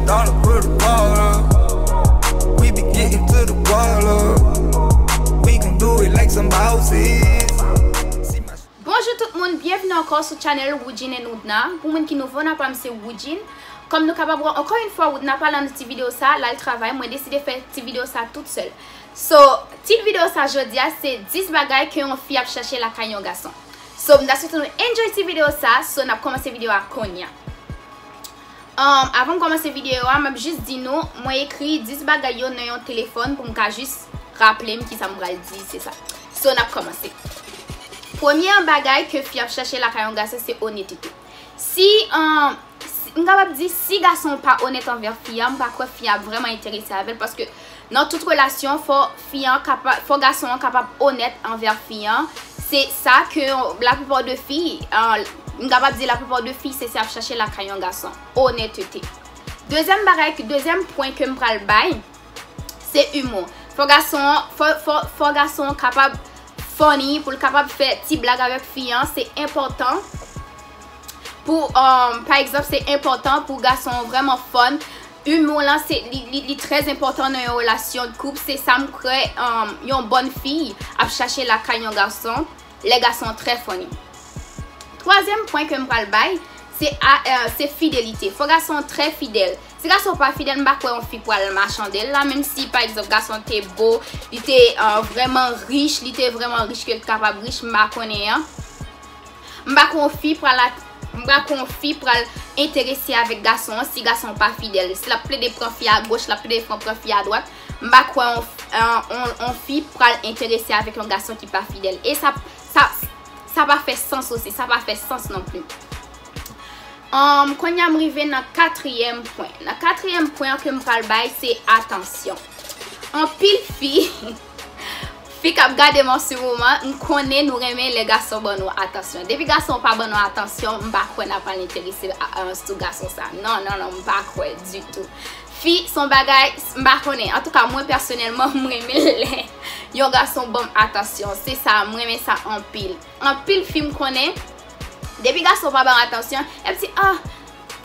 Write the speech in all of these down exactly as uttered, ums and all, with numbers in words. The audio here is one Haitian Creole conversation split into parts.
Dollar put the ball up. We be getting to the wall up. We gon' do it like some bosses. See my Bonjou tout moun, byenvini ankò sou channel Woodjine and Woodna. Pou moun ki nouvo, nan pa m se Woodjine. Kòm nou kapab wè, ankò yon fwa, Woodna pa la nan ti videyo sa, l al travay, mwen deside fè ti videyo sa tout sèl. So, tit videyo sa jodi a, se dis bagay ke yon fi ap chache lakay yon gason. So, m ta swete nou enjoy ti videyo sa, so n ap kòmanse videyo a kounye a. Um, avan m kòmanse videyo a, m ap jis di nou, mwen ekri dis bagay yo nan yon telefòn pou m ka jis raple m kisa m pral di, se sa. So, n ap kòmanse. Premye bagay ke fi ap chache lakay yon gason, se onetite. Si, um, si- m kapab di, si gason pa onèt anvè fi a, m pa kwè fi a ap vrèman enterese avè l, paske nan tout relasyon, fò fi an kapab, fò gason an kapab onèt anvè fi an. Se sa ke laplipa de fi, uh, m kapab di laplipa de fi, se sa y ap chache lakay yon gason. Onètete. Dezyèm bagay, dezyèm pwen ke m pral bay, se imou. Fò gason an, fò, fò, fò gason an kapab funny, pou l kapab fè ti blag avèk fi an, se enpòtan. Pou, um, pa egzanp, se enpòtan pou gason an vrèman fun. Imou lan, se, li, li, li trè enpòtan nan yon relasyon de koup. Se sa m kwè, um, yon bòn fi ap chache lakay yon gason, lè gason an trè funny. Twazyèm pwen ke m pral bay, se a, eh, se fidelite. Fò gason an trè fidèl. Si gason an pa fidèl, m pa kwè yon fi pral machande l la, menm si, pa egzanp, gason an te bo, li te, eh, vrèman rich, li te vrèman rich ke l kapab rich, m pa konnen an. M pa kwè yon fi pral at- m pa kwè yon fi pral enterese avèk gason an si gason an pa fidèl. Si l ap plede pran fi a goch, l ap plede pran, pran fi a dwat, m pa kwè yon, yon, yon, yon fi pral enterese avèk yon gason ki pa fidèl. E sa, sa, sa pa fè sans osi, sa pa fè sans non pli. Um, kounye a m rive nan katriyèm pwen. Nan katriyèm pwen an ke m pral bay, se atansyon. Anpil fi, fi k ap gade m an se moman, m konnen nou renmen lè gason ban nou atansyon. Depi gason pa ban nou atansyon, m pa kwè n ap al enterese a, a, sou gason sa. Non, non, non, m pa kwè ditou. Fi, se yon bagay, m pa konnen. Antouka, mwen pèsonèlman, m renmen lè yon gason ban m atansyon. Se sa, m renmen sa anpil. Anpil fi m konnen, depi gason pa ban atansyon, y ap di, ah,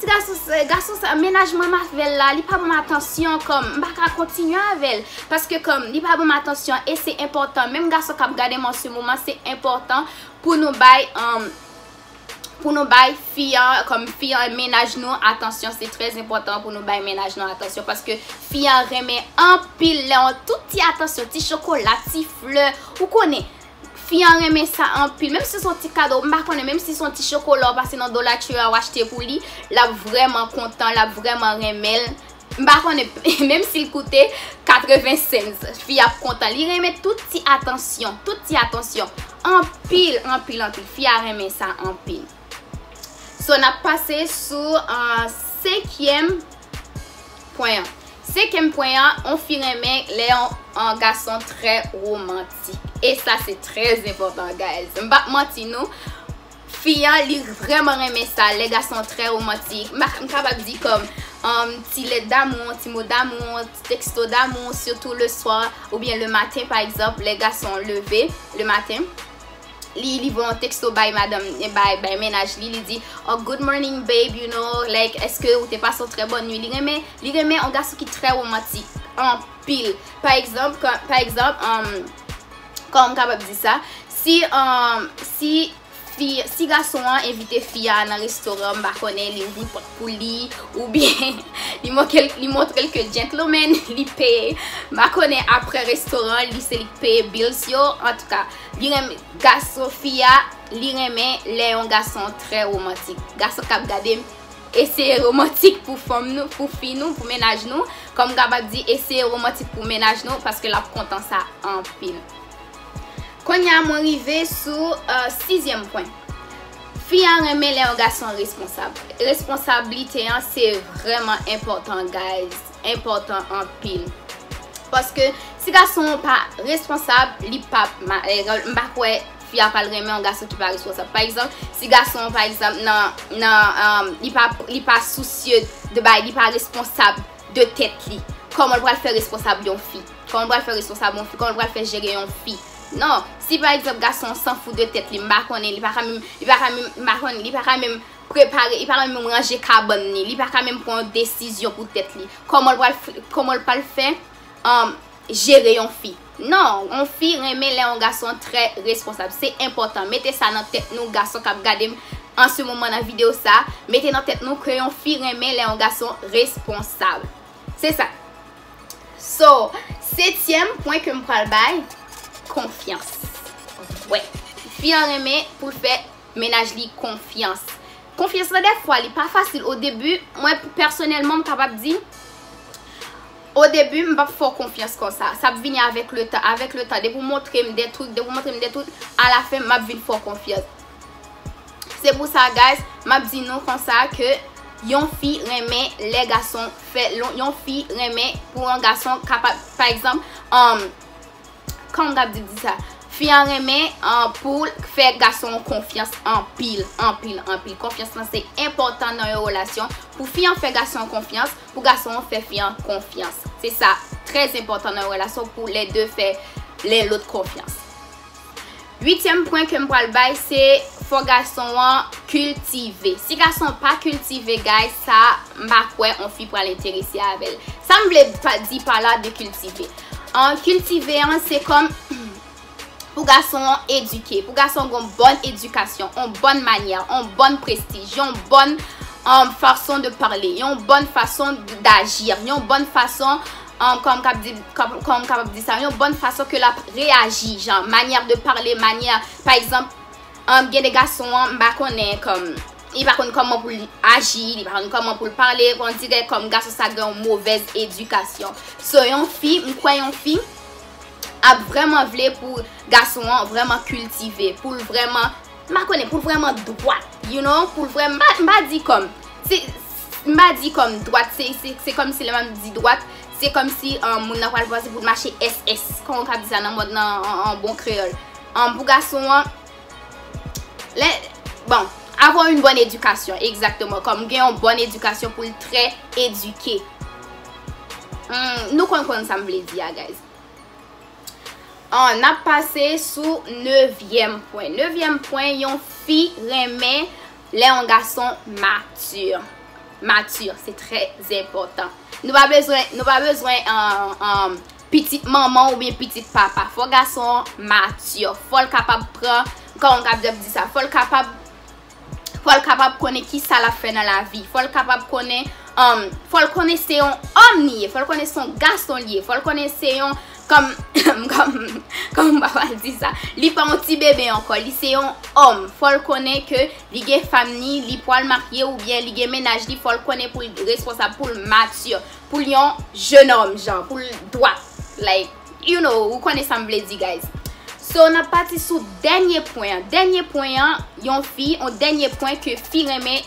ti gason sa, gason sa, mennaj mwen m avè l la, li pa ban m atansyon, kòm, m pa ka kontinye avè l. Paske, kòm, li pa ban m atansyon, e se enpòtan. Menm gason k ap gade m an se moman, se enpòtan pou nou bay, um, pou nou bay fi an, kòm fi an, mennaj nou atansyon. Se trè enpòtan pou nou bay mennaj nou atansyon, paske fi an renmen anpil lè yon tout ti atansyon, ti chokola, ti flè, ou konnen. Fi an renmen sa anpil. Menm si se yon ti kado, m pa konnen, menm si se yon ti chokola w pase nan Dollar Tree a w achte pou li, l ap vrèman kontan, l ap vrèman renmen l. M pa konnen, menm si l koute katreven cents, fi ap kontan. Li renmen tout ti atansyon, tout ti atansyon. Anpil, anpil, anpil. Fi a renmen sa anpil. So, n ap pase sou, uh, senkyèm pwen an. Senkyèm pwen an, yon fi renmen lè yon, yon gason trè womantik. E sa, se trè enpòtan, guys. M p ap manti nou. Fi an, li vrèman renmen sa, lè gason trè womantik. M pa, m kapab di kòm, um, ti lèt damou, ti mo damou, ti teksto damou, sitou le swa oubyen le maten, pa egzanp, lè gason leve le maten. Li, li voye yon teksto bay madanm, bay, bay mennaj li, li di, oh, good morning, babe, you know, like, èske ou te pase yon trè bòn nwi? Li renmen, li renmen yon gason ki trè womantik, anpil. Pa egzanp, kò-, pa egzanp, um, kòman m kapab di sa? Si, um, si fi, si gason an envite fi a nan restoran, m pa konnen, li ouvri pòt pou li, oubyen li montre, li montre l ke gentleman, li peye. M pa konnen, apre restoran, li se li k peye bills yo. Antouka, li renmen gason, fi a, li renmen lè yon gason trè womantik. Gason k ap gade m, eseye womantik pou fanm nou, pou fi nou, pou mennaj nou. Kòm m kapab di, eseye womantik pou mennaj nou, paske l ap kontan sa anpil. Kounye a, mwen rive sou, uh, sizyèm pwen. Fi an renmen lè yon gason responsab. Responsablite an, se vrèman enpòtan, guys. Enpòtan anpil. Paske si gason an pa responsab, li p ap ma-, eh, m pa kwè fi a pral renmen yon gason ki pa responsab. Pa egzanp, si gason an, pa egzanp, nan, nan, um, li pa, li pa sousye de bay, li pa responsab de tèt li, kòman l pral fè responsab yon fi? Kòman l pral fè responsab yon fi? Kòman l pral fè jere yon fi? Non, si pa egzanp gason an san fou de tèt li, m pa konnen, li pa ka menm, li pa ka menm, m pa konnen, li pa ka menm prepare, li pa ka menm ranje kabann li, li pa ka menm pran yon desizyon pou tèt li. Kòman l pral f-, kòman l pral fè, um, jere yon fi? Non, yon fi renmen lè yon gason trè responsab. Se enpòtan. Mete sa nan tèt nou, gason k ap gade m an se moman nan videyo sa. Mete nan tèt nou ke yon fi renmen lè yon gason responsab. Se sa. So, setyèm pwen ke m pral bay, konfyans. Wi. Fi an renmen pou l fè mennaj li konfyans. Konfyans lan, dèfwa, li pa fasil. O debi, mwen, pèsonèlman, m kapab di, o debi, m p ap fè w konfyans konsa. Sa ap vini avèk le tan. Avèk le tan, depi w montre m de trik, depi w montre m de trik, alafen, m ap vin fè w konfyans. Se pou sa, guys, m ap di nou konsa ke yon fi renmen lè gason fè, yon fi renmen pou yon gason kapab, pa egzanp, um, kòman m ka di, di sa? Fi an renmen, uh, pou l fè gason an konfyans anpil, anpil, anpil. Konfyans lan se enpòtan nan yon relasyon. Pou fi an fè gason an konfyans, pou gason an fè fi an konfyans. Se sa, trè enpòtan nan yon relasyon pou lè de fè lè lot konfyans. Uityèm pwen ke m pral bay, se fò gason an kiltive. Si gason an pa kiltive, guys, sa, m pa kwè yon fi pral enterese avè l. Sa m vle pa, di pa la de kiltive? An, kiltive an, se kòm pou gason an edike, pou gason an gen yon bòn edikasyon, yon bòn manyè, yon bòn prestij, yon bòn, um, fason de pale, yon bòn fason d-, d'agir, yon bòn fason, um, kòman m kab di, kòman, kòman m kapab di sa, yon bòn fason ke l ap reyaji, jan, manyè de pale, manyè, pa egzanp, um, gen de gason an, m pa konnen, kòm, li pa konn kòman pou l aji, li pa konn kòman pou l pale, on dirè kòm gason sa gen yon movèz edikasyon. So, yon fi, m kwè yon fi ap vrèman vle pou gason an vrèman kiltive, pou l vrèman, m pa konnen, pou l vrèman dwat, you know, pou l vrèman, m pa, m pa di kòm, se, m pa di kòm dwat, se, se, se kòmsi lè m ap di dwat, se kòmsi, um, moun nan pral panse pou l mache S S, kòman w ka di sa nan mòd nan, an, an bon kreyòl. Um, pou gason an, lè, bon, avoir une bonne éducation, egzakteman, kòm gen yon bòn edikasyon pou l trè edike. Hmm, nou konn, konn sa m vle di a, guys. An, n ap pase sou nevyèm pwen. Nevyèm pwen, yon fi renmen lè yon gason mati. Mati, se trè enpòtan. Nou pa bezwen, nou pa bezwen, an, an, pitit manman oubyen pitit papa. Fò gason an mati. Fò l kapab pran, kòman m kab di sa? Fò l kapab Fò l kapab konnen kisa l ap fè nan lavi. Fò l kapab konnen, um, fò l konnen se yon òm li ye. Fò l konnen se yon gason li ye. Fò l konnen se yon, kòm, kòm, kòm m pa pral di sa. Li pa yon ti bebe ankò. Li se yon òm. Fò l konnen ke li gen fanm li, li pral marye oubyen li gen mennaj li. Fò l konnen pou l responsab, pou l mati, pou l yon jenòm, jan, pou l dwat. Like, you know, ou konnen sa m vle di, guys. So, n ap pati sou dènye pwen an. Dènye pwen an, yon fi, yon dènye pwen ke fi renmen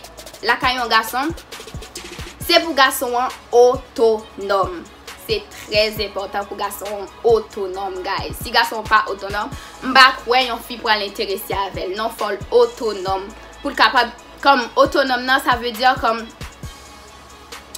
lakay yon gason, se pou gason an otonòm. Se trè enpòtan pou gason an otonòm, guys. Si gason an pa otonòm, m pa kwè yon fi pral enterese avè l. Non, fò l otonòm. Pou l kapab, kòm otonòm nan, sa vle di kòm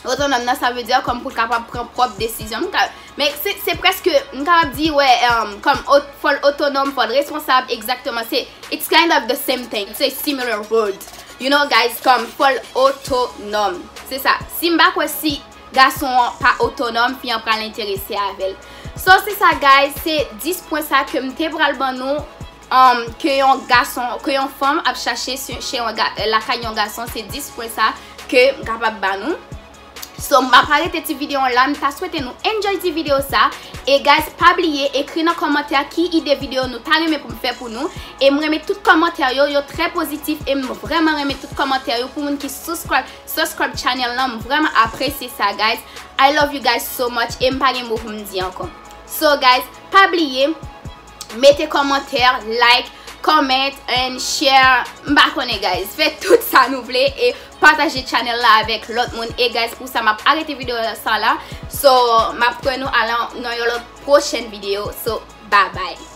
Otonòm nan, sa vle di kòm pou l kapab pran pwòp desizyon. M ka, men se, se prèske, m kapab di, wè, um, kòm o-, fò l otonòm, fò l responsab, egzakteman. Se, it's kind of the same thing. It's a similar word. You know, guys, kòm fò l otonòm. Se sa. Si m pa kwè si gason an pa otonòm, fi an pral enterese avè l. So, se sa, guys, se dis pwen sa ke m te pral ban nou, um, ke yon gason, ke yon fanm ap chache se, chez yon ga-, lakay yon gason, se dis pwen sa ke m kapab ba nou. So, m ap arete ti videyo an la, m ta swete nou enjoy ti videyo sa. E guys, pa bliye ekri nan kòmantè ki ide videyo nou ta renmen pou m fè pou nou. E m renmen tout kòmantè yo, yo trè pozitif e m vrèman renmen tout kòmantè yo pou moun ki subscribe, subscribe channel lan, m vrèman apresye sa, guys. I love you guys so much e m pa gen mo pou m di ankò. So, guys, pa bliye, mete kòmantè, like, comment and share. M pa konnen, guys. Fè tout sa nou vle e pataje channel la avèk lòt moun. E, guys, pou sa, m ap arete videyo sa la. So, m ap wè nou alan nan yon lòt pwochèn videyo. So, bye bye.